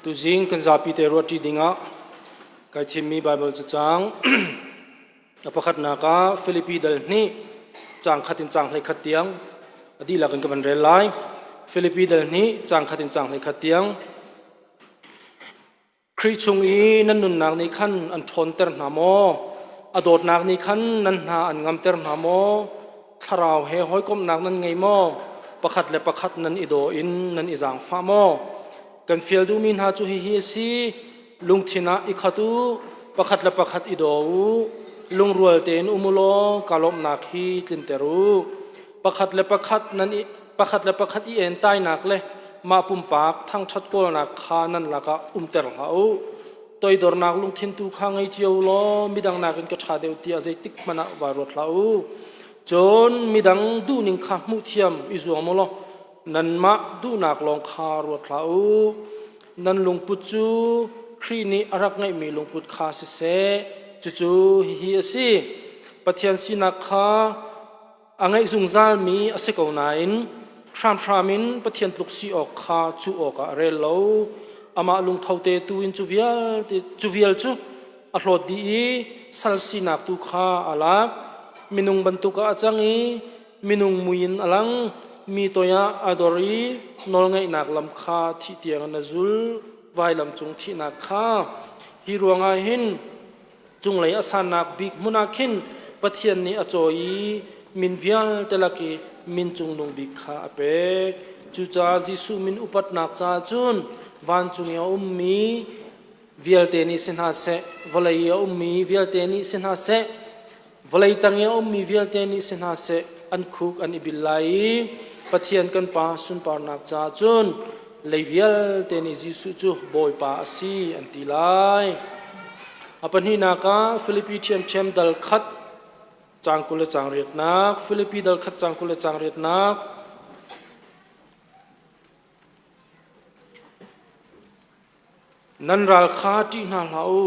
Tuzing kan zapi te ruahṭi dingah kai thimmi Baibal cacang a pakhatnak ah Filipi dal hnih caang khat in caang 11 tiang a dihlak in ka van rel lai. Filipi dal hnih caang khat in caang 11 tiang. Khrih chung i nan nunnak nih khan an ṭhawnter hna maw? A dawtnak nih khan nan hna an ngamter hna maw? Thlarau he hawikomhnak nan ngei maw? Pakhat le pakhat nan i daw in nan i zaangfah maw? Kan fial duhmi hna cu hihi a si, lungthin ah i khat u, pakhat le pakhat i daw u, lungrual tein um u law kaa lawmhnak hi tlinter u. Pakhat le pakhat nan i pakhat le pakhat i entainak le mah pumpak thangṭhat kawlnak kha nan lakah umter hlah u. Toidornak lungthin tu kha ngei cio law midang nakin ka ṭha deuh tiah zeitik hmanh ah vaa ruat hlah u. Cun midang duhning kha hmuhthiam i zuam u law nanmah duhnak lawng kha ruat hlah u. Nan lungput cu Khrih nih a rak ngeihmi lungput kha siseh, cucu hihi a si. Pathian sinak kha A ngeih zungzalmi a si ko nain hramhram in Pathian tluk si awk kha cuh awkah a rel lo. Amah lungtho te tu in cu vialte cu vial cu a hlawt dih i sal sinak tu kha a lak. Minung bantuk ah a cang i minung mui in a lang. Mi toiah a dor i nawlngaihnak lam kha thih tiang in a zul. Vailam cung thihnak kha hi ruangah hin Cunglei a sannak bik hmun ah khin Pathian nih a cawi i min vialte lak i min cungnung bik kha a pek. Cucaah Jesuh min upatnak caah cun vancung i a ummi vialte nih si hna seh, vawlei i a ummi vialte nih si hna seh, vawlei tang i a ummi vialte nih si hna seh, an khuk an i bil lai i Pathian kan Pa sunparnak caah cun lei vialte nih Jesuh cu Bawipa a si an ti lai. A pahnihnak ah Filipi ṭhiamṭhiam dal khat caang 20 le caang riatnak, Filipi dal khat caang 20 le caang riatnak. Nan ral kha ṭih hna hlah u,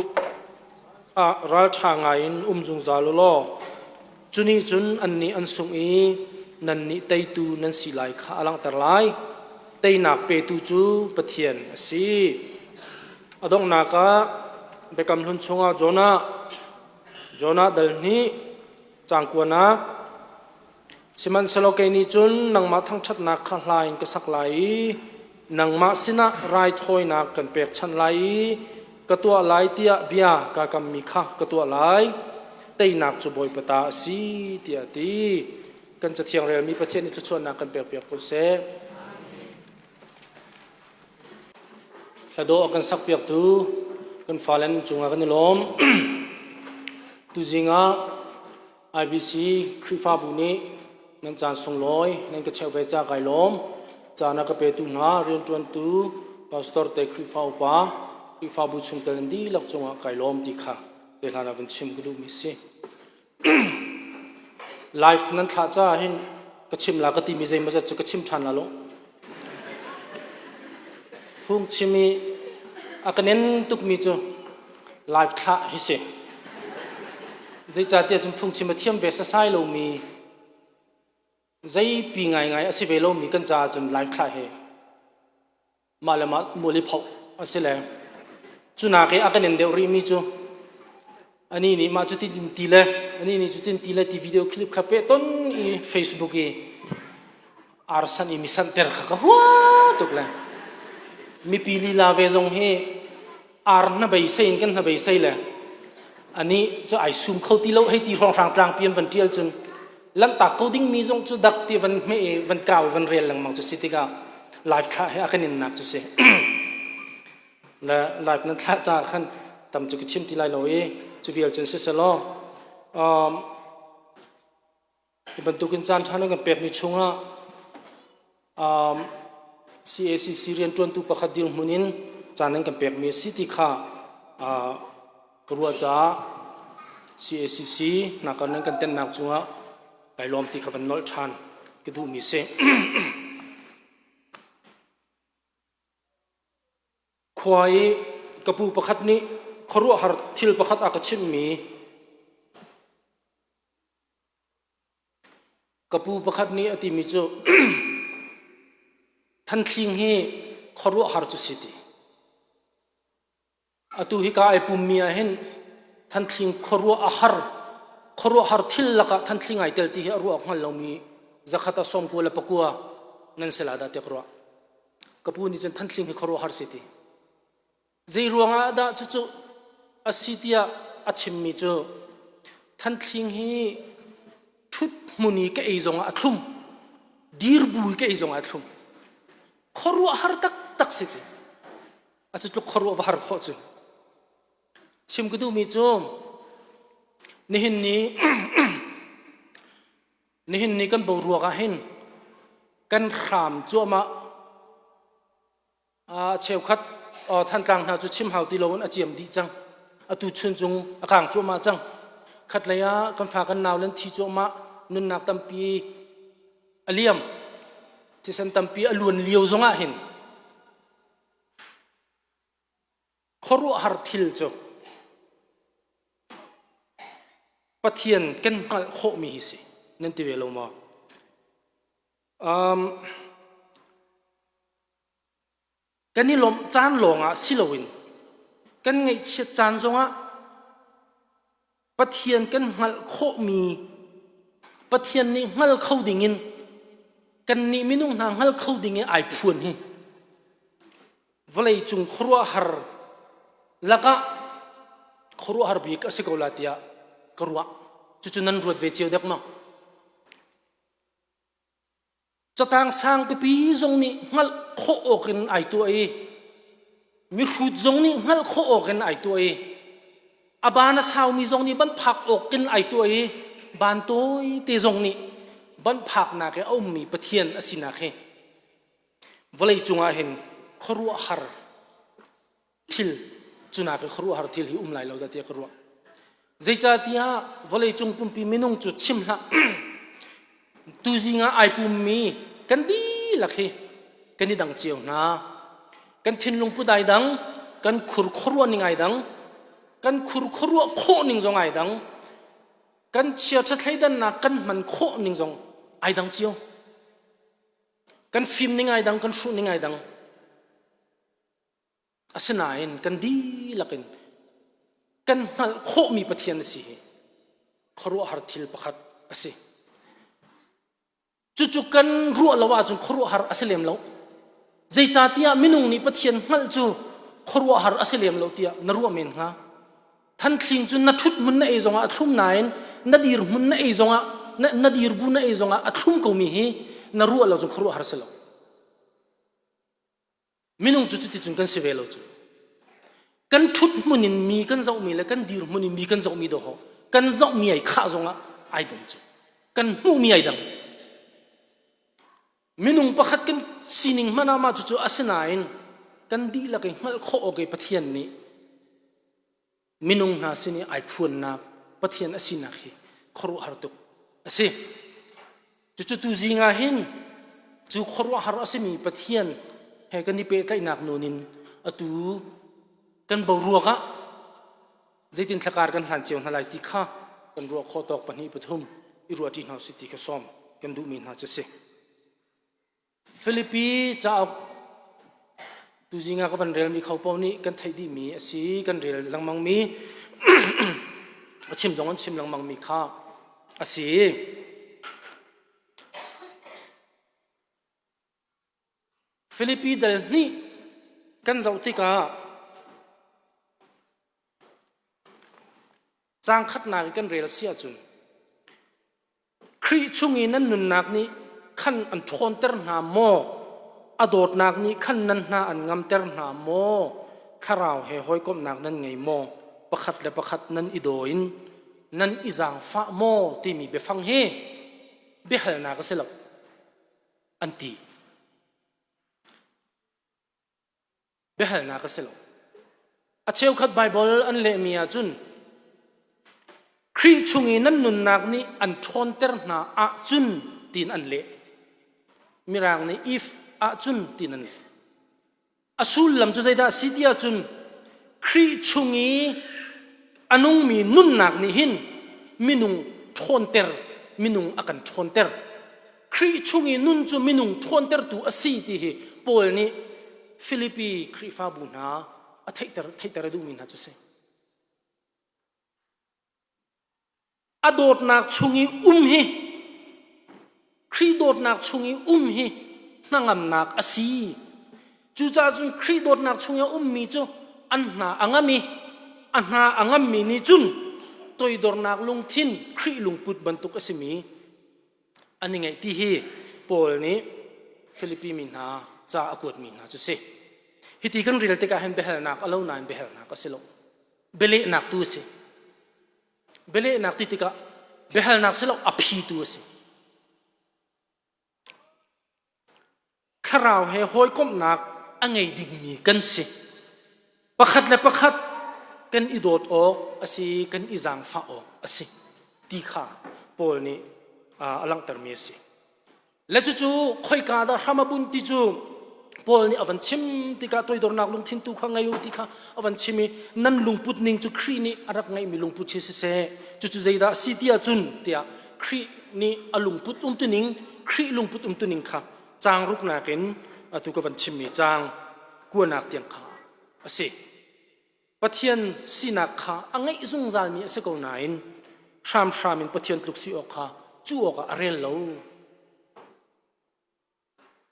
ah ralṭha ngaiin um zungzal u law cu nih cun annih an sungh i nannih teitu nan si lai kha a langhter lai. Teinak petu cu Pathian a si. A donghnak ah Biakam Hlun chungah Jonah, Jonah dal hnih caang kuanak Sihmanhsehlaw kei nih cun nangmah thangṭhatnak kha hla in ka sak lai i nangmah sinah raithawinak kan pekchanh lai i ka tuah lai tiah bia kaa kammi kha ka tuah lai. Teinak cu Bawipa ta a si, tiah a ti. Kan Cathiang relmi Pathian nih thluachuahnak kan pekpiak ko seh. Hladawh a kan sakpiaktu kan fale nan cungah kan i lawm. Tuzing ah IBC Khrihfabu nih nan caan sunglawi nan ka cheuh ve ca kai lawm. Caan a ka petu hna rianṭuantu pastor te Khrihfa upa Khrihfabu chungtel nan dihlak cungah kai lawm ti kha te hlan ah vun chim ka duhmi a si. Live nan thlah caah hin ka chim la ka timi zeimawzat cu ka chim ṭhan la lo. Phungchim i a ka nen tukmi cu live thlah hi si. Zeicahtiah cun phungchim a thiam ve sasai lomi zeipi ngaingai a si ve lomi kan caah cun live thlah hi mah le mah mual i phoh a si le cu nak i a kan en deuh rihmi cu ani nih mah cu ti ti le ani nih cu cin ti le ti video clip kha pe ton i Facebook i arsan i mi santer kha ka hua tuk le mipi lila ve zong hi ar na beisei in kan na beisei le ani cu ai sum kho ti lo hei ti hrawng hrang tlang pian van tial cun lanhtak ko ding mi zong cu dak ti van hme i van kau i van rel lengmang cu si tikah live thlah he a kan in nak cu si le live nan thlah ca khan tam cu ka chim ti lai lo i cu vial cun si selaw um, Hi bantukin caan ṭha nan kan pekmi chungah um, CACC rianṭuantu pakhat dirhmun in caan nan kan pekmi a si ti kha uh, ka ruah caah CACC nakar nan kan tennak cungah kai lawm ti kha van nolh ṭhan ka duhmi si. Khua i ka pu pakhat nih khuaruahhar thil pakhat a ka chimhmi Ka pu pakhat nih a timi cu thanthling hi khuaruahhar cu si ti. Atu hika ai pummi ah hin Thanthling khuaruah a har khuaruahhar thil lakah Thanthling ai tel ti hi a ruah awk hngal lomi zakhat ah 99 nan si la dah tiah ka ruah. Ka pu nih cun Thanthling hi khuaruahhar si ti. Zei ruangah dah cucu a si tiah a chimmi cu Thanthling hi ṭhut hmun i ka ei zongah a thlum, dir bu i ka ei zongah a thlum. Khuaruahhar taktak si ti. A cu tluk khuaruah va har khawh cu. Chim ka duhmi cu nihin ni nihin ni kan boruak ah hin kan hram cuahmah cheukhat Thantlang hna cu chim hau ti loin a ciam dih cang. Atu chuncung a kang cuahmah cang. Khatlei ah kan fa kan nau len thi cuahmah nunnak tampi a liam. Thisen tampi a luan lio zongah hin khuaruahhar thil cu Pathian kan hngalh khawhmi hi si. Nan ti ve lo maw? Um, kan i lawmh caan lawngah si loin kan ngaihchiat caan zongah Pathian kan hngalh khawhmi Pathian nih hngal kho dingin kannih minung hna hngal kho ding i ai phuan hi vawlei cung khuaruahhar lakah khuaruahhar bik a si ko la tiah ka ruah. Cucu nan ruat ve cio dek maw? Catang sang pipi zong nih hngalh khawh awk in ai tuah i mihrut zong nih hngalh khawh awk in ai tuah i a ban a saumi zong nih ban phak awk in ai tuah i ban tawi te zong nih ban phaknak i a ummi Pathian a sinak hi vawlei cungah hin khuaruahhar thil cunak i khuaruahhar thil hi um lai lo dah tiah ka ruah. Zeicahtiah vawleicung pumpi minung cu chim hlah tuzing ah ai pummi kan dihlak hi kan i dang cio hna. Kan thinlung put ai dang, kan khur khuaruah ning ai dang, kan khur khuaruah khawh ning zong ai dang, kan chiaṭha thleidannak kan hman khawh ning zong ai dang cio. Kan fim ning ai dang, kan hruh ning ai dang. Asinain kan dihlak in kan hngalh khawhmi Pathian a si hi khuaruahhar thil pakhat a si. Cucu kan ruah lo ahcun khuaruahhar a si lem lo. Zeicahtiah minung nih Pathian hngalh cu khuaruahhar a si lem lo tiah na ruah men hnga. Thanthling cu na ṭhut hmun na ei zongah a thlum nain na dir hmun na ei zongah na dir bu na ei zongah a thlum komi hi na ruah lo cun khuaruahhar a si lo. Minung cu cuticun kan si ve lo cu. Kan ṭhut hmun in mi kan zohmi le kan dir hmun in mi kan zohmi dawh kan zohmi ai khah zongah ai dang cu. Kan hmuhmi ai dang. Minung pakhat kan sining hmanh ah mah cucu asinain kan dihlak i hngalh khawh awk i Pathian nih minung hna sin i ai phuannak Pathian a sinak hi khuaruahhar tuk a si. Cucu tu zing ah hin cu khuaruahhar a simi Pathian he kan i pehtlaihnak nawn in atu kan boruak ah zeitin thlakar kan hlan cio hna lai ti kha kan ruah khawh tawk pahnih pathum i ruah ṭi hna usih ti kha sawm kan duhmi hna cu a si. Filipi cauk tuzing ah ka van relmi kho paoh nih kan theih dihmi a si kan rel lengmangmi a chim zong an chim lengmangmi kha a si. Filipi dal hnih kan zoh tikah caang khatnak i kan rel si ahcun Khrih chung i nan nunnak nih khan an ṭhawnter hna maw? A dawtnak nih khan nan hna an ngamter hna maw? Thlarau he hawikomhnak nan ngei maw? Pakhat le pakhat nan i daw in nan i zaangfah maw? timi biafang hi biahalnak a si lo an ti. Biahalnak a si lo. A cheukhat Baibal an lehmi ahcun Khrih chung i nan nunnak nih an ṭhawnter hna ahcun tiin an leh. Mirang nih if ahcun tiin an leh. A sullam cu zeidah a si ti ahcun Khrih chung i a nungmi nunnak nih hin minung ṭhawnter, minung a kan ṭhawnter. Khrih chung i nun cu minung ṭhawntertu a si ti hi Paul nih Filipi Khrihfabu hna a theihter theihter a duhmi hna cu si. A dawtnak chung i um hi Khrih dawtnak chung i um hi hnangamnak a si. Cucaah cun Khrih dawtnak chung i a ummi cu an hna a ngam i a hna a ngammi nih cun toidornak lungthin Khrih lungput bantuk a simi an i ngeih ti hi Paul nih Filipi mi hna ca a kuatmi hna cu si. Hiti kan rel tikah hin biahalnak a lo nain biahalnak a si lo. Bialehnak tu a si. Bialehnak ti tikah biahalnak si lo a phi tu a si. Thlarau he hawikomhnak a ngei dingmi kan si. Pakhat le pakhat kan i dawt awk a si, kan i zaangfah awk a si ti kha Paul nih a langhtermi a si. Le cucu khoika dah hram a bunh ti cu Paul nih a van chim tikah toidornak lungthin tu kha ngei u ti kha a van chim i nan lungput ning cu Khrih nih a rak ngeihmi lungput hi siseh cucu zeidah a si ti ahcun tiah Khrih nih a lungput umtuning Khrih lungput umtuning kha caang ruknak in atu ka van chimmi caang kuanak tiang kha a si. Pathian sinak kha a ngeih zungzalmi a si ko nain hramhram in Pathian tluk si awk kha cu awkah a rel lo.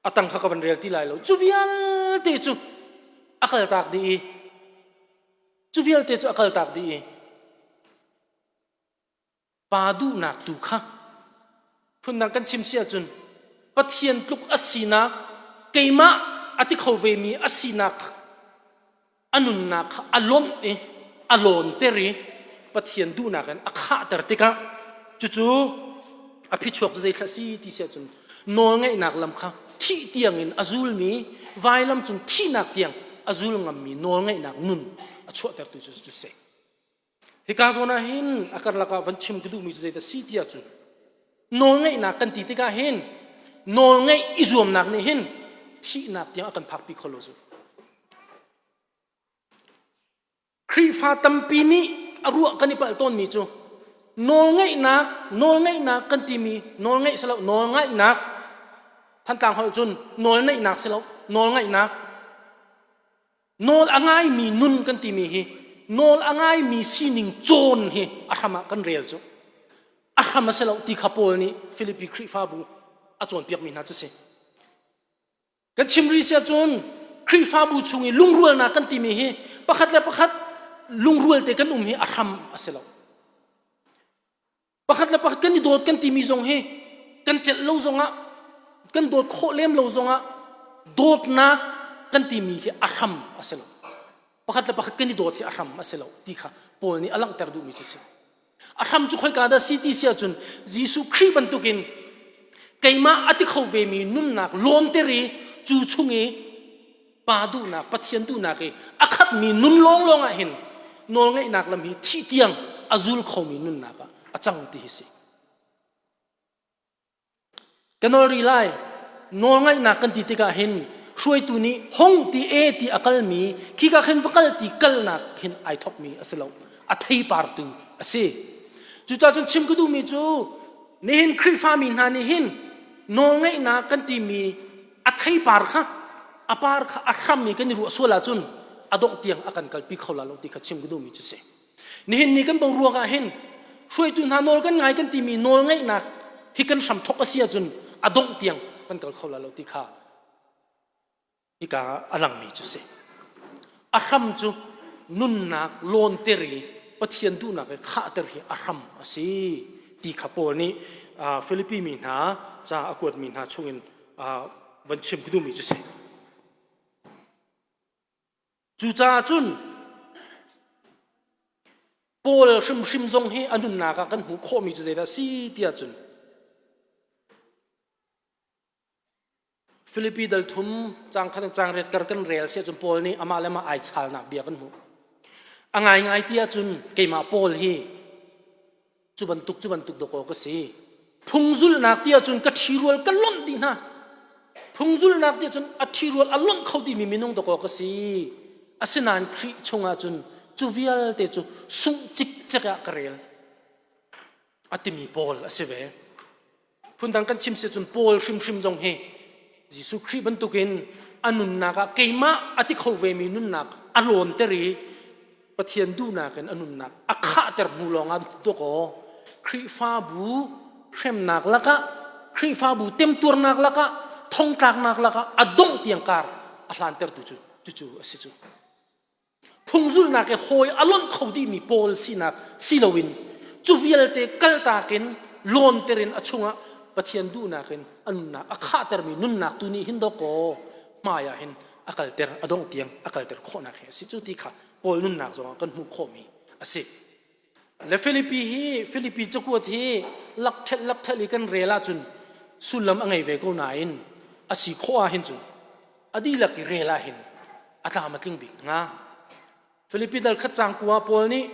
A tang kha ka van rel ti lai lo. Cu vialte cu a kaltak dih i cu vialte cu a kaltak dih i pa duhnak tu kha phundang kan chim si ahcun Pathian tluk a sinak keimah a ti kho vemi a sinak a nunnak kha a lonh i a lawnter i Pathian duhnak in a khahter tikah cucu a phichuak cu zeithla si ti si ahcun nawlngeihnak lam kha thih tiangin a zulmi vailam cung thihnak tiang a zul ngammi nawlngeihnak nun a chuahtertu cu cu si. Hika zawn ah hin a karlak ah van chim ka duhmi cu zeidah si ti ahcun nawlngeihnak kan ti tikah hin nawlngeih i zuamnak nih hin thihnak tiang a kan phakpi kho lo zu. Khrihfa tampi nih a ruah kan i palh tawnmi cu nawlngeihnak nawlngeihnak kan timi nawlngeih si lo nawlngaihnak Thantlang holh cun nawlneihnak si lo nawlngaihnak Nawl a ngaimi nun kan timi hi nawl a ngaimi sining cawn hi a hram ah kan rel cu. A hram a si lo ti kha Paul nih Filipi Khrihfabu a cawnpiakmi hna cu si. Kan chim rih si ahcun Khrihfabu chung i lungrualnak kan timi hi pakhat le pakhat lungrual te kan um hi a hram a si lo. Pakhat le pakhat kan i dawt kan timi zong hi kan celh lo zongah kan dawt khawh lem lo zongah dawtnak kan timi hi a hram a si lo. Pakhat le pakhat kan i dawt hi a hram a si lo ti kha Paul nih a langhter duhmi cu si. A hram cu khoika dah si ti si ahcun Jesuh Khrih bantukin keimah a ti kho vemi nunnak lawnter i cu chung i pa duhnak Pathian duhnak i a khatmi nun lawnglawng ah hin nawlngeihnak lam hi thih tiang a zul khomi nunnak ah a cang ti hi si. Ka nawl ri lai nawlngaihnak kan ti tikah hin hruaitu nih hong ti e ti a kalmi khika khin va kal ti kalnak hin ai thokmi a si lo a theipartu a si. Cucaah cun chim ka duhmi cu nihin Khrihfami hna nih hin nawlngaihnak kan timi a theipar kha a par kha a hram i kan i ruah sual ahcun a dongh tiang a kan kalpi kho la lo ti kha chim ka duhmi cu si. Nihin ni kan boruak ah hin hruaitu hna nawl kan ngai kan timi nawl ngeihnak hi kan hram thok a si ahcun a dongh tiang kan kal kho la lo ti kha hika a langmi cu si. A hram cu nunnak lawnter i Pathian duhnak i khahter hi a hram a si ti kha Paul nih Filipi mi hna ca a kuatmi hna chungin van chim ka duhmi cu si. Cucaah cun Paul hrimhrim zong hi a nunnak ah kan hmuh khawhmi cu zeidah a si tiah cun Filipi dal thum cang khat in cang riat kar kan rel si ahcun Paul nih amah le amah ai chalnak bia kan hmuh. A ngaingai ti ahcun keimah Paul hi cu bantuk cu bantuk dawkaw ka si. Phungzulhnak ti ahcun ka ṭhirual ka lonh dih hna. Phungzulhnak ti ahcun a ṭhirual a lonh kho dihmi minung dawkaw ka si. Asinain Khrih chungah cun cu vialte cu sungh cikcek ah ka rel. A timi Paul a si ve. Phundang kan chim si cun Paul hrimhrim zong hi Jesuh Khrih bantukin a nunnak ah keimah a ti kho vemi nunnak a a lawnter i Pathian duhnak in a nunnak a khahter hnu lawng ah tuk aw Khrihfabu hremnak lakah Khrihfabu temtuarnak lakah thongtlaknak lakah a dongh tiang kar a hlantertu cu cucu a si cu. Phungzulhnak i hawi a lonh kho dihmi Paul sinak si loin cu vialte kaltak in lawnter in a chungah Pathian duhnak in a nunnak a khahtermi nunnak tu nih hin dawkaw hmai ah hin a kalter a dongh tiang a kalter khawhnak hi a si cu ti kha Paul nunnak zongah kan hmuh khawhmi a si. Le Filipi hi Filipi cakuat hi lakṭhelh lakṭhelh i kan rel ahcun sullam a ngei ve ko nain a si khawh ah hin cun a dihlak i rel ah hin a tlam a tling bik hnga. Filipi dal khat cang kua Paul nih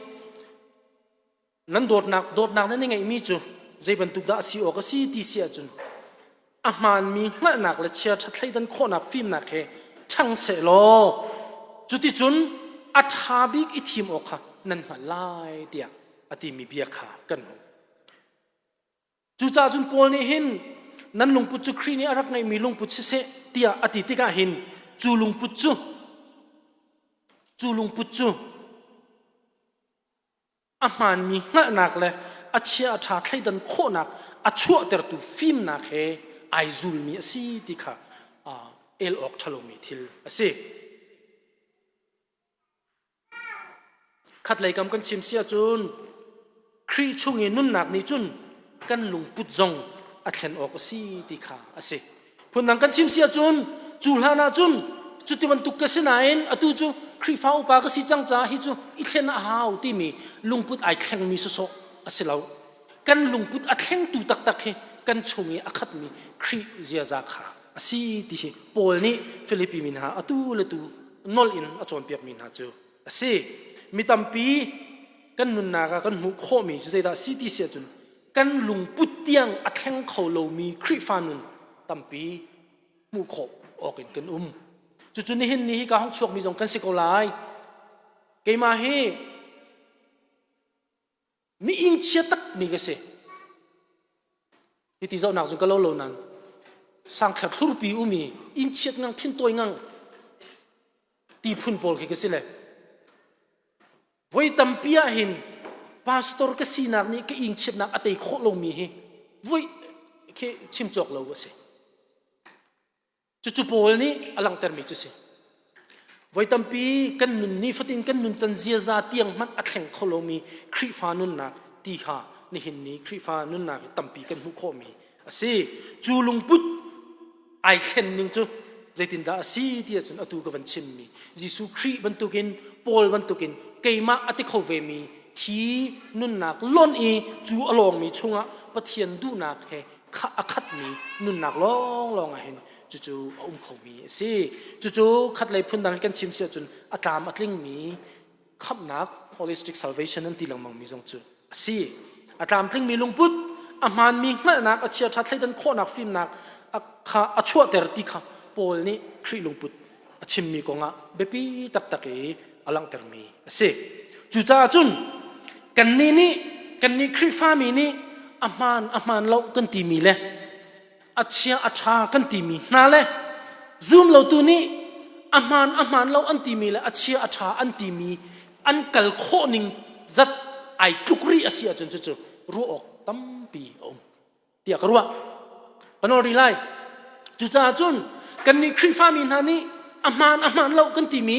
nan dawtnak dawtnak nan i ngeihmi cu zei bantuk dah a si awk a si ti si ahcun a hmaanmi hngalhnak le chia ṭha thleidan khawhnak fimnak he ṭhang seh law cuticun a ṭha bik i thim awk kha nan hngalh lai tiah a timi bia kha kan hmuh. Cucaah cun Paul nih hin nan lungput cu Khrih nih a rak ngeihmi lungput siseh tiah a ti tikah hin cu lungput cu cu lungput cu a hmaanmi hngalhnak le a chia a ṭha thleidan khawhnak a chuahtertu fimnak he ai zulmi a si ti kha el awk ṭhalomi thil a si. Khatlei kam kan chim si ahcun Khrih chung i nunnak nih cun kan lungput zong a thlen awk a si ti kha a si. Phundang kan chim si ahcun cu hlan ahcun cuti bantuk ka si nain atu cu Khrihfa upa ka si cang caah hi cu i thlen a hau timi lungput ai thlengmi sawsawh a si lo. Kan lungput a thlengtu taktak hi kan chung i a khatmi Khrih ziaza kha a si ti hi Paul nih Filipi mi hna atu le tu nolh in a cawnpiakmi hna cu a si. Mi tampi kan nunnak ah kan hmuh khawhmi cu zeidah a si ti si ahcun kan lungput tiang a thleng kho lomi Khrihfa nun tampi hmuh khawh awk in kan um. Cucu nihin ni hi ka hong chuakmi zong kan si ko lai. Keimah hi mi ingchia takmi ka si. Hiti zohnak zong ka lo lo nan sangthler thlurpi umi ingchiat ngang thintawi ngang ti phun pawl khi ka si le Voi tampi ah hin pastor ka sinak nih ka ingchiatnak a tei khawh lomi hi voi khi chim cawk lo a si. Cucu Paul nih a langhtermi cu si. Voi tampi kan nun ni fatin kan nun can ziaza tiang hmanh a thleng kho lomi Khrihfa nunnak ti kha nihin ni Khrihfa nunnak hi tampi kan hmuh khawhmi a si. Cu lungput ai thlen ning cu zeitindah a si ti ahcun atu ka van chimmi Jesuh Khrih bantukin Paul bantukin keimah a ti kho vemi hi nunnak lonh i cu a lawngmi chungah Pathian duhnak he a khatmi nunnak lawnglawng ah hin cucu a um khomi a si. Cucu khatlei phundang kan chim si ahcun a tlam a tlingmi khamhnak holistic salvation an ti lengmangmi zong cu a si. A tlamtlingmi lungput, a hmaanmi hngalhnak, a chiaṭha thleidan khawhnak fimnak kha a chuahter ti kha Paul nih Khrih lungput a chimmi kongah biapi taktak i a langhtermi a si. Cucaah cun kannih nih kannih Khrihfami nih a hmaan a hmaan lo kan timi le a chia a ṭha kan timi hna le zum lotu nih a hmaan a hmaan lo an timi le a chia a ṭha an timi an kal khawh ning zat ai tluk rih a si ahcun cucu ruah awk tampi a um tiah ka ruah. Ka nawl rih lai. Cucaah cun kannih Khrihfami hna nih a hmaan a hmaan lo kan timi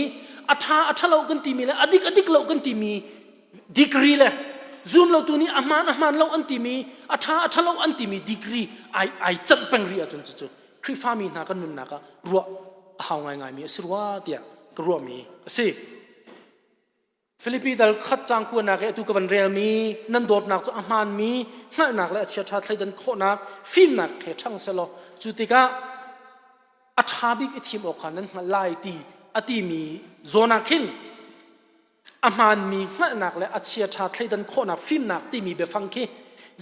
a ṭha a ṭha lo kan timi le a dik a dik lo kan timi degree le zum lotu nih a hmaan a hmaan lo an timi a ṭha a ṭha lo an timi degree ai ai canh peng rih ahcun cucu Khrihfami hna kan nunnak ah ruah a hau ngaingaimi a si rua tiah ka ruahmi a si. Filipi dal khat cang kuanak i atu ka van relmi nan dawtnak cu a hmaanmi hngalhnak le a chiaṭha thleidan khawhnak fimnak he ṭhang selaw cu tikah a ṭha bik i thim awk kha nan hngalh lai ti a timi zawn ah khin a hmaanmi hngalhnak le a chiaṭha thleidan khawhnak fimnak timi biafang khi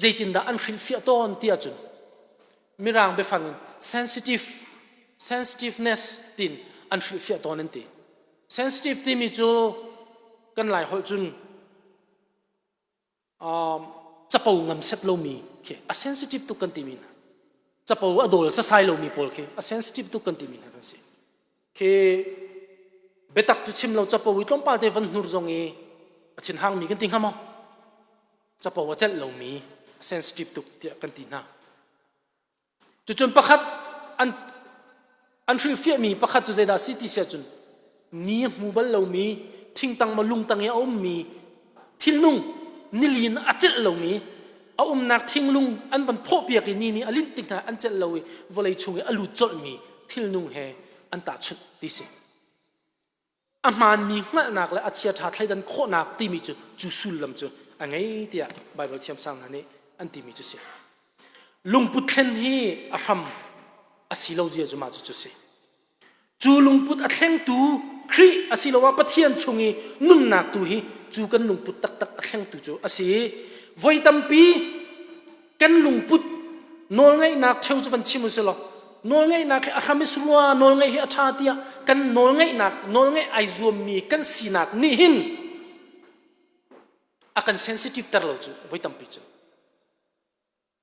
zeitindah an hrilhfiah tawn ti ahcun mirang biafang in sensitive sensitiveness tiin an hrilhfiah tawn an ti. Sensitive timi cu kan lai holh cun capo ngam set lomi khi a sensitive tuk kan timi hna. Capo a dawl sasai lomi pawl khi a sensitive tuk kan timi hna kan si. Khi Biatak cu chim lo capo i tlawmpal te van hnur zong i a thin hangmi kan ti hnga maw? Capo a celh lomi sensitive tuk tiah kan ti hna. Cucun pakhat an an hrilhfiahmi pakhat cu zeidah si ti siah cun ni a hmu bal lomi thingtang ma lungtang i a ummi thilnung nilin a celh lomi a umnak thinglung an van phawhpiak i ni nih a linh tik hna an celh lo i vawlei chung i a lut colhmi thilnung he an tahchunh ti si. A hmaanmi hngalhnak le a chiaṭha thleidan khawhnak timi cu cu sullam cu a ngei tiah Baibal thiamsang hna nih an timi cu si. Lungput thlen hi a hram a si lo zia cu mah cucu si. Cu lungput a thlengtu Khrih asiloah Pathian chung i nunnak tu hi cu kan lungput taktak a thlengtu cu a si. Voi tampi kan lungput nawlngeihnak cheu cu van chim u si law nawlngeihnak hi a hram is rua nawlngeih hi a ṭha tiah kan nawlngeihnak nawlngeih ai zuammi kan sinak nih hin a kan sensitive ter lo cu voi tampi cu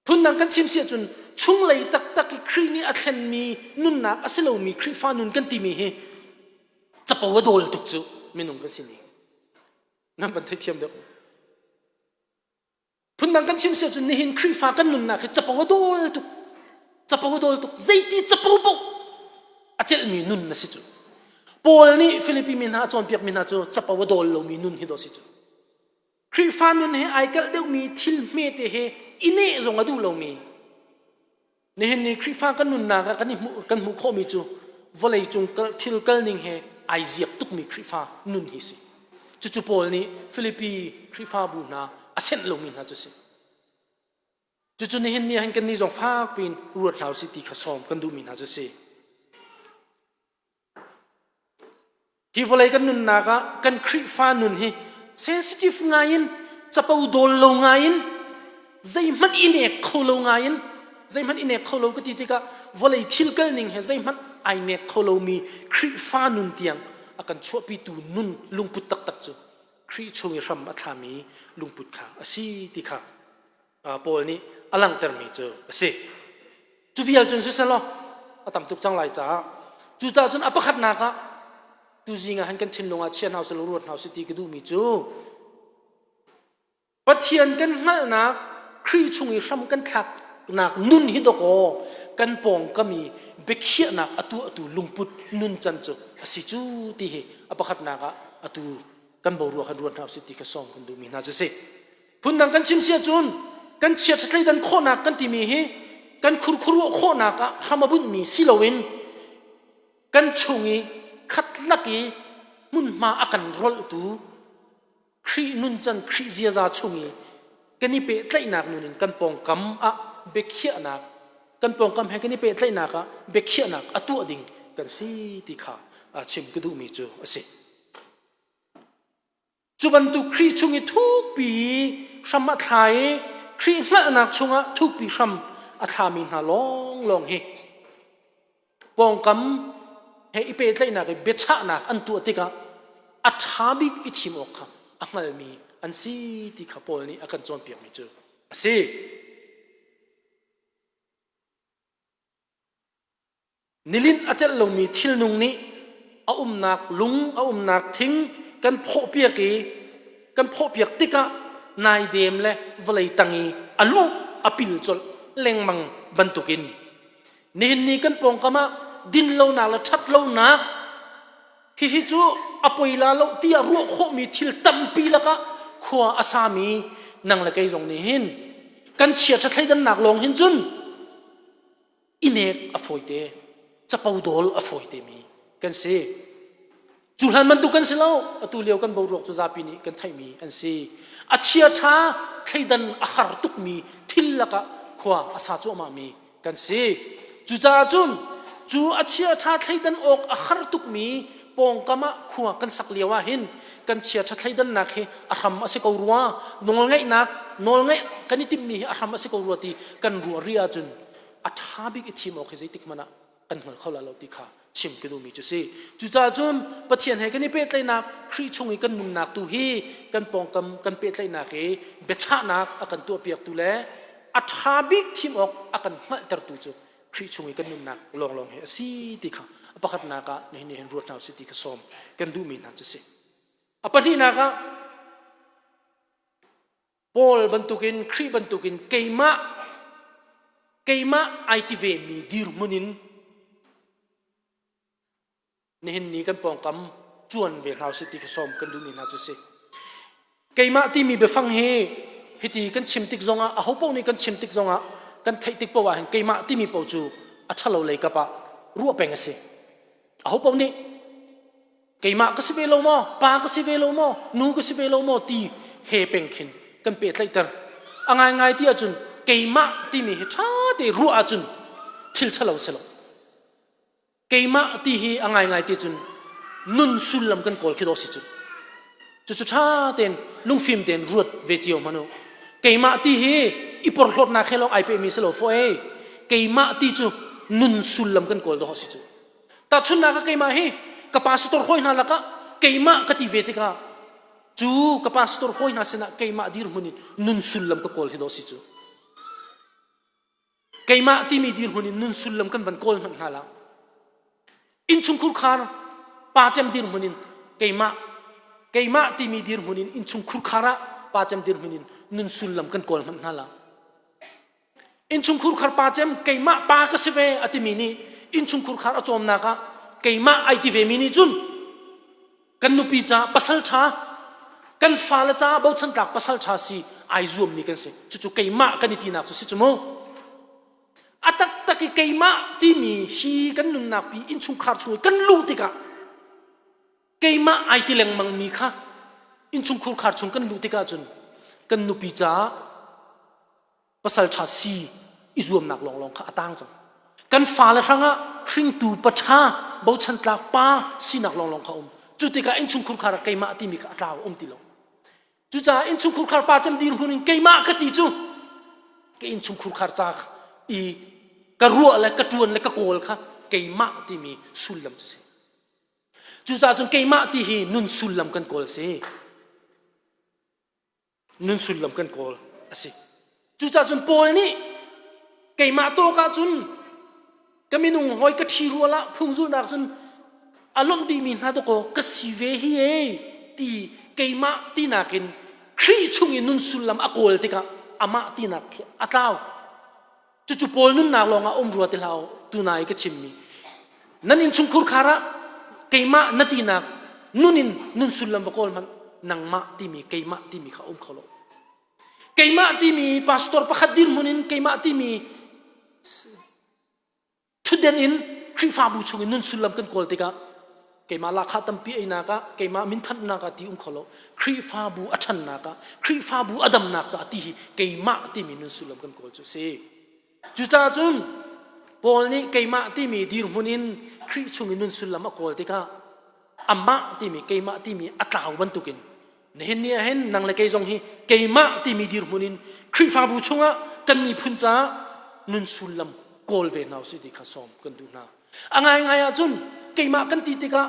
phundang kan chim si ahcun chunglei taktak i Khrih nih a thlenmi nunnak a si lomi Khrihfa nun kan timi hi capo a dawl tuk cu minung kan si ni nan van theithiam deuh Phundang kan chim si ahcun nihin Khrihfa kan nunnak hi capo a dawl tuk. Capo a dawl tuk. Zeiti capo paoh a celhmi nun na si cu. Paul nih Filipi mi hna a cawnpiakmi hna cu capo a dawl lomi nun hi daw si cu. Khrihfa nun he ai kalh deuhmi thil hmete he i neh zong a duh lomi Nihin ni Khrihfa kan nunnak ah kan i hmuh kan hmuh khawhmi cu vawlei cung thil kalning he ai ziak tukmi Khrihfa nun hi si. Cucu Paul nih Filipi Khrihfabu hna a senh lomi hna cu si. Cucu nihin ni han kan ni zong fak piin ruat hlah usih ti kha sawm kan duhmi hna cu si. Hi vawlei kan nunnak ah kan Khrihfa nun hi sensitive ngai in capo dawl lo ngai in zeihmanh i nek kho lo ngai in zeihmanh i nek kho lo ka ti tikah vawlei thil kal ning he zeihmanh ai nek kho lomi Khrihfa nun tiang a kan chuahpitu nun lungput taktak cu Khrih chung i hram a thlami lungput kha a si ti kha Paul nih a langhtermi cu a si. Cu vial cun siselaw a tam tuk cang lai caah cucaah cun a pakhatnak ah tuzing ah han kan thinlung ah chia hna usih law ruat hna usih ti ka duhmi cu Pathian kan hngalhnak Khrih chung i hram kan thlaknak nun hi dawkaw kan pawngkam i biakhiahnak atu atu lungput nun can cu a si cu ti hi a pakhatnak ah atu kan boruak han ruat hna usih ti kha sawm kan duhmi hna cu si. Phundang kan chim si ahcun kan chiat thleidan khawhnak kan timi hi kan khurkhuruah khawhnak ah hram a bunhmi si loin kan chung i khatlak i hmunhma a kan rolhtu Khrih nuncan Khrih ziaza chung i kan i pehtlaihnak nun in kan pawngkam ah biakhiahnak kan pawngkam he kan i pehtlaihnak ah biakhiahnak a tuah ding kan si ti kha chim ka duhmi cu a si. Cu bantuk Khrih chung i thukpi hram a thla i Khrih hngalhnak chungah thukpi hram a thlami hna lawnglawng hi pawngkam he i pehtlaihnak i biachahnak an tuah tikah a ṭha bik i thim awk kha a hngalmi an si ti kha Paul nih a kan cawnpiakmi cu a si. Nilinh a celh lomi thilnung nih a umnak lung, a umnak thing kan phawhpiak i kan phawhpiak tikah naidem le vawlei tang i a luh a pil colh lengmang bantukin nihin ni kan pawngkam ah dinlonak le ṭhatlonak hihi cu a poi la lo tiah ruah khawhmi thil tampi lakah khua a sami nang le kei zong nih hin kan chiaṭha thleidannak lawng hin cun i nek a fawite capo dawl a fawite mi kan si cu hlan bantuk kan si lo atu lio kan boruak cu zapi nih kan theihmi an si a chia ṭha thleidan a har tukmi thil lakah khua a sa cuahmah mi kan si cucaah cun cu a chia ṭha thleidan awk a har tukmi pawngkam ah khua kan sak lio ah hin kan chia ṭha thleidannak hi a hram a si ko rua nawlngaihnak nawlngaih kan i timhmi hi a hram a si ko rua ti kan ruah rih ahcun a ṭha bik i thim awk hi zeitik hmanh ah kan hngal kho la lo ti kha chim ka duhmi cu si cucaah cun Pathian he kan i pehtlaihnak Khrih chung i kan nunnak tu hi kan pawngkam kan pehtlaihnak i biachahnak a kan tuahpiaktu le a ṭha bik thim awk a kan hngalhtertu cu Khrih chung i kan nunnak lawnglawng hi a si ti kha a pakhatnak ah nihin ni hin ruat hna usih ti kha sawm kan duhmi hna cu si. A pahnihnak ah Paul bantukin Khrih bantukin keimah keimah ai ti vemi dirhmun in nihin ni kan pawngkam cuan ve hna usih ti kha sawm kan duhmi hna cu si. Keimah timi biafang hi hiti kan chim tik zongah aho paoh nih kan chim tik zongah kan theih tik paoh ah hin keimah timi paoh cu a ṭhalo lei kap ah ruah peng a si. Aho paoh nih keimah ka si ve lo maw, pa ka si ve lo maw, nu ka si ve lo maw ti he peng khin kan pehtlaihter. A ngaingai ti ahcun keimah timi hi ṭha te ruah ahcun thil ṭhalo si lo. Keimah ti hi a ngaingai ti cun nun sullam kan kawl khi dawh si cu. Cucu ṭha tein lungfim tein ruat ve cio hmanh u. Keimah ti hi i porhlawtnak he lawng ai pehmi si lo fawh ei. Keimah ti cu nun sullam kan kawl dawh si cu. Tahchunhnak ah keimah hi ka pastor hawi hna lakah keimah ka ti ve tikah cu ka pastor hawi hna sinah keimah dirhmun in nun sullam ka kawl hi dawh si cu. Keimah timi dirhmun in nun sullam kan van kawl hmanh hna lo. Innchungkhur khar pa cem dirhmun in keimah keimah timi dirhmun in innchungkhur khar ah pa cem dirhmun in nun sullam kan kawl hmanh hna lo. Innchungkhur khar pa cem keimah pa ka si ve a timi nih innchungkhur khar a cawmnak ah keimah ai ti ve mi nih cun kan nupi ca pasal ṭha kan fale caah bochan tlak pasal ṭha si ai zuammi kan si. Cucu keimah kan i tinak cu si cu mu. A taktak i keimah timi hi kan nunnak pi innchungkhar chung i kan luh tikah keimah ai ti lengmang mi kha innchungkhur khar chung kan luh tikah cun kan nupi caah pasal ṭha si i zuamnak lawnglawng kha a tang cang. Kan fale hrangah hringtu paṭha bochan tlak pa sinak lawnglawng kha um. Cu tikah innchungkhur khar ah keimah timi kha a tlau um ti lo. Cucaah innchungkhur khar pa cem dirhmun in keimah ka ti cu ka innchungkhur khar ca i ka ruah le ka ṭuan le ka kawl kha keimah timi sullam cu si. Cucaah cun keimah ti hi nun sullam kan kawl si. Nun sullam kan kawl a si. Cucaah cun Paul nih keimah tawk ahcun ka minung hawi ka ṭhi rual ah phungzulhnak cun a lawmh dihmi hna dawkaw ka si ve hi e ti keimah tinak in Khrih chung i nun sullam a kawl tikah amah tinak khi a tlau. Cucu Paul nunnak lawngah um rua ti hlah u tunai ka chimmi. Nan innchungkhur khar ah keimah na tinak nun in nun sullam va kawl hmanh nangmah timi keimah timi kha um kho lo. Keimah timi pastor pakhat dirhmun in keimah timi Thutden in Khrihfabu chung in nun sullam kan kawl tikah keimah lahkhah tampi einak ah keimah minthannak ah ti um kho lo. Khrihfabu a ṭhannak ah Khrihfabu a damnak caah ti hi keimah timi nun sullam kan kawl cu a si. Cucaah cun Paul nih keimah timi dirhmun in Khrih chung in nun sullam a kawl tikah amah timi keimah timi a tlau bantukin nihin ni ah hin nang le kei zong hi keimah timi dirhmun in Khrihfabu chungah kan miphun caah nun sullam kawl ve hna usih ti kha sawm kan duh hna. A ngaingai ahcun keimah kan ti tikah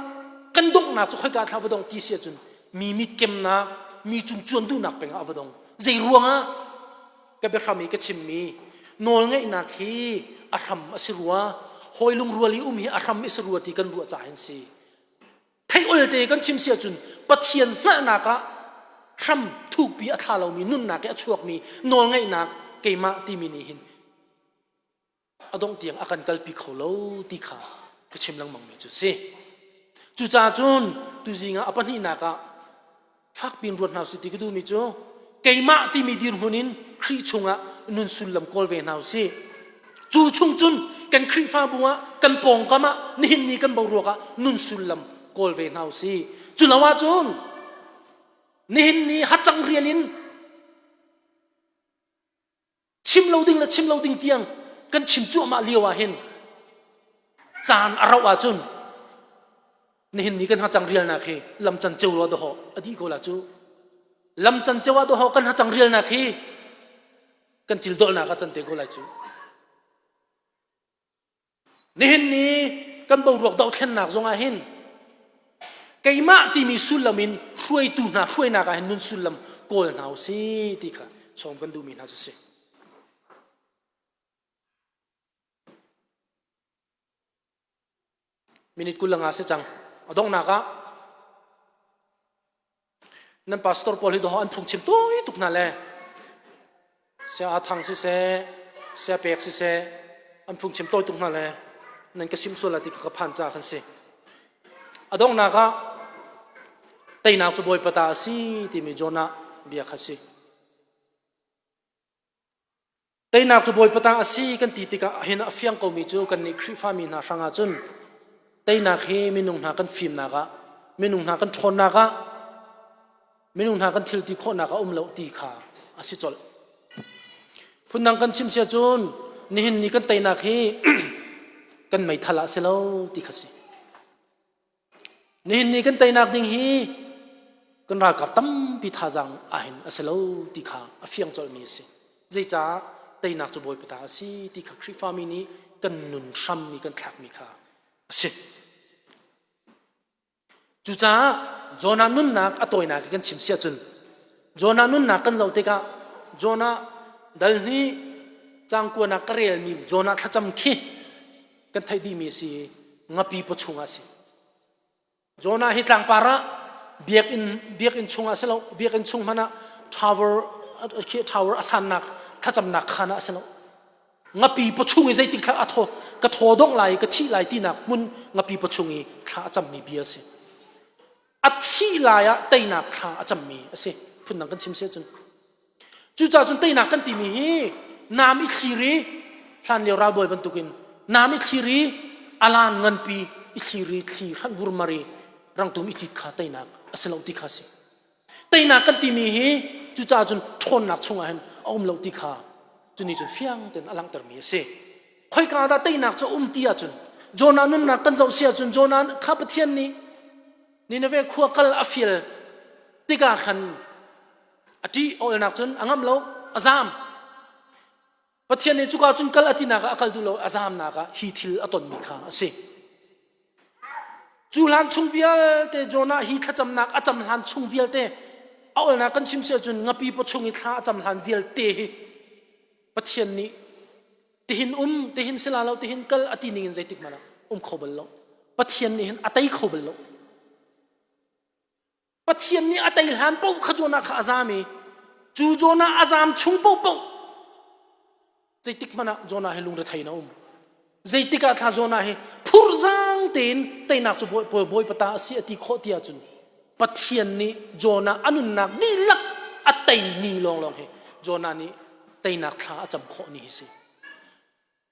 kan donghnak cu khoika thla va dong ti si ahcun mi mit kemnak mi cung cuan duhnak peng ah va dong. Zei ruangah ka biahram i ka chimmi nawlngeihnak hi a hram a si rua hawi lungrual i um hi a hram i si rua ti kan ruah caah hin si. Theih olte kan chim si ahcun Pathian hngalhnak ah hram thukpi a thla lomi nunnak i a chuakmi nawlngeihnak keimah timi nih hin a dongh tiang a kan kalpi kho lo ti kha ka chim lengmang mi cu si. Cucaah cun tuzing ah a pahnihnak ah fakpi in ruat hna usih ti ka duhmi cu keimah timi dirhmun in Khrih chungah nun sullam kawl ve hna usih. Cu chung cun kan Khrihfabu ah kan pawngkam ah nihin ni kan boruak ah nun sullam kawl ve hna usih. Cu lo ahcun nihin ni hacang rial in chim lo ding le chim lo ding tiang kan chim cuahmah lio ah hin caan a rauh ahcun nihin ni kan hacang rialnak hi lam can ceu lo dawh a dih ko la cu. Lam can ceu ah dawh kan hacang rialnak hi kan cil dolnak ah can te ko lai cu. Nihin ni kan boruak dohthlennak zongah hin keimah timi sullam in hruaitu hna hruainak ah hin nun sullam kawl hna u si ti kha sawm kan duhmi hna cu si. Minute 20 nga si cang. A donghnak ah nan pastor pawl hi doh an phungchim tawi tuk hna le sia a thang siseh sia pek siseh an phungchim tawi tuk hna le nan ka sim sual la ti ka phan ca kan si. A donghnak ah teinak cu Bawipa ta a si timi Jonah bia kha si. Teinak cu Bawipa ta a si kan ti tikah hin a fiang komi cu kannih Khrihfami hna hrangah cun teinak hi minung hna kan fimnak ah, minung hna kan ṭhawnnak ah, minung hna kan thil ti khawhnak ah um lo ti kha a si colh. Phundang kan chim sia cun nihin ni kan teinak hi kan meithal ah si lo ti kha si. Nihin ni kan teinak ding hi kan ralkap tampi thazaang ahhin a si lo ti kha a fiang colhmi a si. Zeicah teinak cu Bawipa ta a si ti kha Khrihfami nih kan nun hrammi kan thlakmi kha a si. Cucaah Jonah nunnak a tawinak kan chim si ahcun Jonah nunnak kan zoh tikah Jonah dal hnih cang kuanak ka relmi Jonah thlacam khi kan theih dihmi a si i ngapi pawchung ah a si. Jonah hi tlangpar ah biakinn biakinn chungah si lo biakinn chung hmanh ah tower tower a sannak thlacamnak khaan ah a si lo ngapi pawchung i zeitik thla a thaw ka thaw dongh lai ka thih lai tinak hmun ngapi pawchung i thla a cammi bia a si a thih lai ah teinak thla a cammi a si phundang kan chim si ahcun Cucaah cun teinak kan timi hi nam i thlir i hlan lio ralbawi bantukin nam i thlir i alan nganpi i thlir i thli hranh vurmar i rangtum i cit kha teinak a si lo ti kha si. Teinak kan timi hi cucaah cun ṭhawnnak chungah hin a um lo ti kha cuni cun fiang tein a langhtermi a si. Khoika dah teinak cu a um ti ahcun Jonah nunnak kan zoh si ahcun Jonah kha Pathian nih Nineveh khua kal a fial tikah khan A ṭih awlnak cun a ngamh lo, a zaam. Pathian nih cuka cun kal a tinak ah a kal duh lo, a zaamnak ah hi thil a tonmi kha a si. Cu hlan chung vialte Jonah hi thlacamnak a cam hlan chung vialte a olnak kan chim si ahcun ngapi paw chung i thla a cam hlan vialte hi Pathian nih tihin um tihin sila lo tihin kal a ti ning in zeitik hmanh ah um kho bal lo. Pathian nih hin a tei kho bal lo. Pathian nih a tei hlan paoh kha Jonah kha a zam i cu Jonah a zam chung paohpaoh zeitik hmanh ah Jonah hi lungrethei in a um. Zeitik ah thla Jonah hi phurzang tein teinak cu Bawipa ta a si a ti khawh ti ahcun Pathian nih Jonah a nunnak dihlak a tei ni lawnglawng hi Jonah nih teinak thla a cam khawh ni hi si.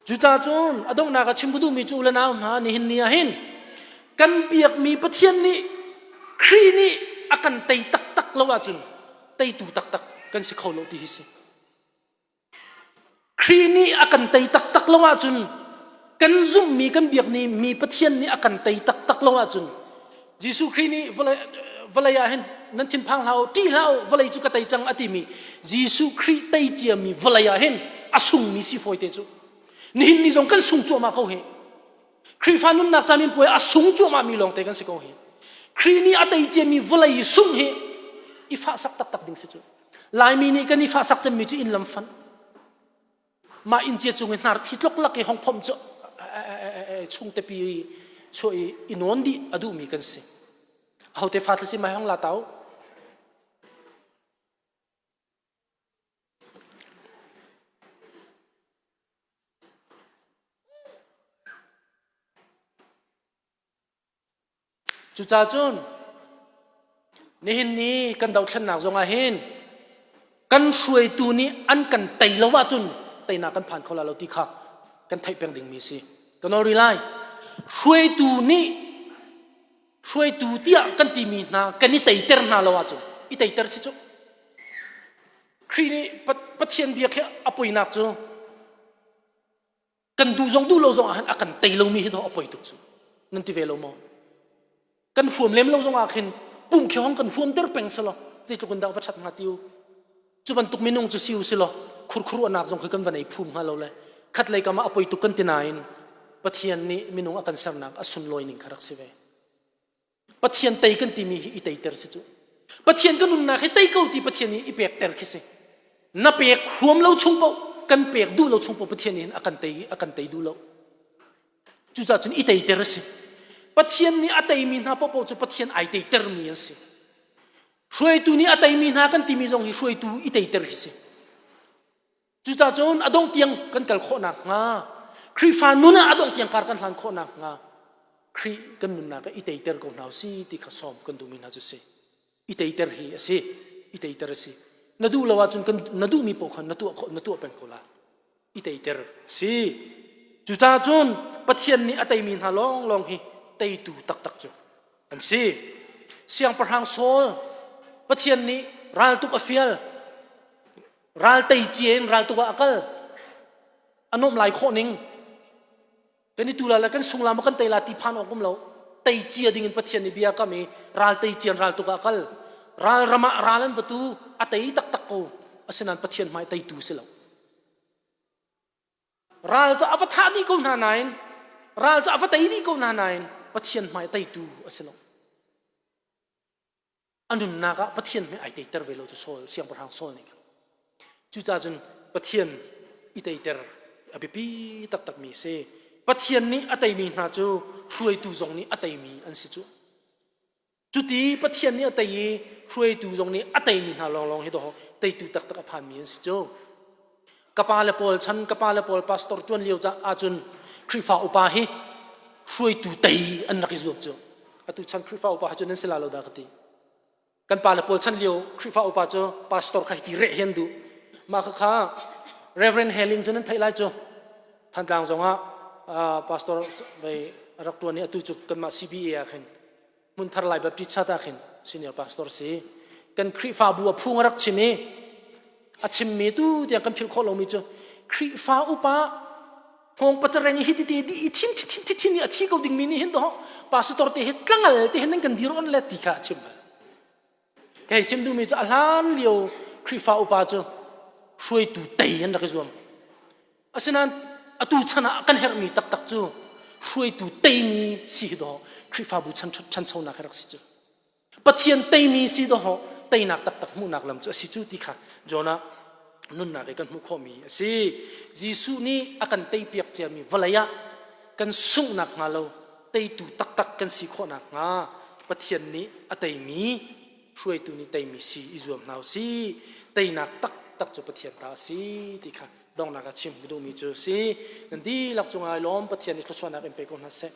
Cucaah cun a donghnak ah chim ka duhmi cu u le nau hna nihin ni ah hin kan biakmi Pathian nih Khrih nih a kan tei taktak lo ahcun teitu taktak kan si kho lo ti hi si. Khrih nih a kan tei taktak lo ahcun kan zumhmi kan biakmi mi Pathian nih a kan tei taktak lo ahcun Jesuh Khrih nih vawlei ah hin nan thinphang hlah u, ṭih hlah u, vawlei cu ka tei cang a timi Jesuh Khrih tei ciami vawlei ah hin a sungmi si fawi te cu. Nihin ni zong kan sung cuahmah ko hi. Khrihfa nunnak camin puai a sung cuahmah mi lawngte kan si ko hi. Khrih nih a tei ciami vawlei i sungh hi i fahsak taktak ding si cu. Laimi nih kan i fahsak cemmi cu inn lam fanh. Mah inn cia cung i hnar thi tlok lak i hong phomh cu chungtepi chuah i i nawn dih a duhmi kan si. Ahote fa si mai hong la tau. Cucaah cun nihin ni kan dothlennak zongah hin kan hruaitu nih an kan tei lo ahcun teinak kan phan kho la lo ti kha kan theih peng dingmi a si. Ka nawl rih lai. Hruaitu nih hruaitu tiah kan timi hna kan i teiter hna lo ahcun i teiter si cu. Khrih nih Pathian biak hi a poinak cu kan duh zong duh lo zong ah khan a kan tei lomi hi dawh a poi tuk cu nan ti ve lo maw kan huam lem lo zong ah khin pum khi hong kan huam ter peng selaw zeitluk in dah va that hnga ti u cu bantuk minung cu si u silaw khurkhur anak zong khi kan va nei phum hnga lo le khat lei kam ah a poi tuk kan ti nain Pathian nih minung a kan sernak a sunlawi ning kha rak si ve Pathian tei kan timi hi i teiter si cu. Pathian kan nunnak hi tei ko ti Pathian nih i pekter khi si. Na pek huam lo chung paoh kan pek duh lo chung paoh Pathian nih hin a kan tei a kan tei duh lo. Cucaah cun i teiter a si. Pathian nih a teimi hna paohpaoh cu Pathian ai teitermi an si. Hruaitu nih a teimi hna kan timi zong hi hruaitu i teiter hi si. Cucaah cun a dongh tiang kan kal khawh nakhnga Khrihfa nun ah a dongh tiang kar kan hlan khawh nakhnga Khrih kan nunnak ah i teiter ko hna usih ti kha sawm kan duhmi hna cu si. I teiter hi a si. I teiter a si. Na duh lo ahcun kan na duhmi paoh kha na tuah khawh na tuah peng ko lai. I teiter a si. Cucaah cun Pathian nih a teimi hna lawnglawng hi teitu taktak cu an si. Siangpahrang Saul Pathian nih raltuk a fial ral tei cia in raltuk ah a kal a nuamh lai khawh ning kan i tu la le kan sung la maw kan tei la ti phan awk um lo tei cia ding in Pathian nih bia kam i ral tei cian ral tuk ah a kal ral ram ah ral an va tu a tei taktak ko asinain Pathian hmai teitu si lo Ral cu a va thah dih ko hna nain ral cu a va tei dih ko hna nain Pathian hmai teitu a si lo. A nunnak ah Pathian hmai ai teiter ve lo cu Saul siangpahrang Saul nih khan. Cucaah cun Pathian i teiter a biapi taktakmi a si. Pathian nih a teimi hna cu hruaitu zong nih a teimi an si cu. Cuti Pathian nih a tei i hruaitu zong nih a teimi hna lawnglawng hi dawh teitu taktak a phanmi an si cu. Ka pa le pawl chan, ka pa le pawl pastor ṭuan lio ahcun Khrihfa upa hi hruaitu tei an rak i zuam cu. Atu chan Khrihfa upa cu nan si la lo dah ka ti. Kan pa le pawl chan lio Khrihfa upa cu pastor kha hiti reh hi an duh. Mah khakha Reverend Helling cu nan theih lai cu. Thantlang zongah pastor vei rak ṭuan i atu cu kanmah CBA ah khin Hmunthar Lai Baptist Church ah khin senior pastor si. Kan Khrihfabu a phung a rak chim i a chimmi tu tiang kan philh khawh lomi cu Khrihfa upa hngawng pacareng hi tite di i thin thin thin thin i a thi ko dingmi nih hin doh pastor te hi tlangal te hin nan kan dir on le ti kha a chim bal. Kei chim duhmi cu a hlan lio Khrihfa upa cu hruaitu tei an rak i zuam. Asinain atu chan ah kan herhmi taktak cu hruaitu teimi si hi dawh Khrihfabu chan ṭhanchonak hi rak si cu. Pathian teimi si dawh teinak taktak hmuhnak lam cu a si cu ti kha Jonah nunnak i kan hmuh khawhmi a si. Jesuh nih a kan teipiak ciami vawlei ah kan sunghnak hnga lo teitu taktak kan si khawhnak hnga Pathian nih a teimi hruaitu nih teimi si i zuam hna u sih. Teinak taktak cu Pathian ta a si ti kha donghnak ah chim ka duhmi cu a si. Nan dihlak cungah i lawm Pathian nih thluachuahnak in pe ko hna seh.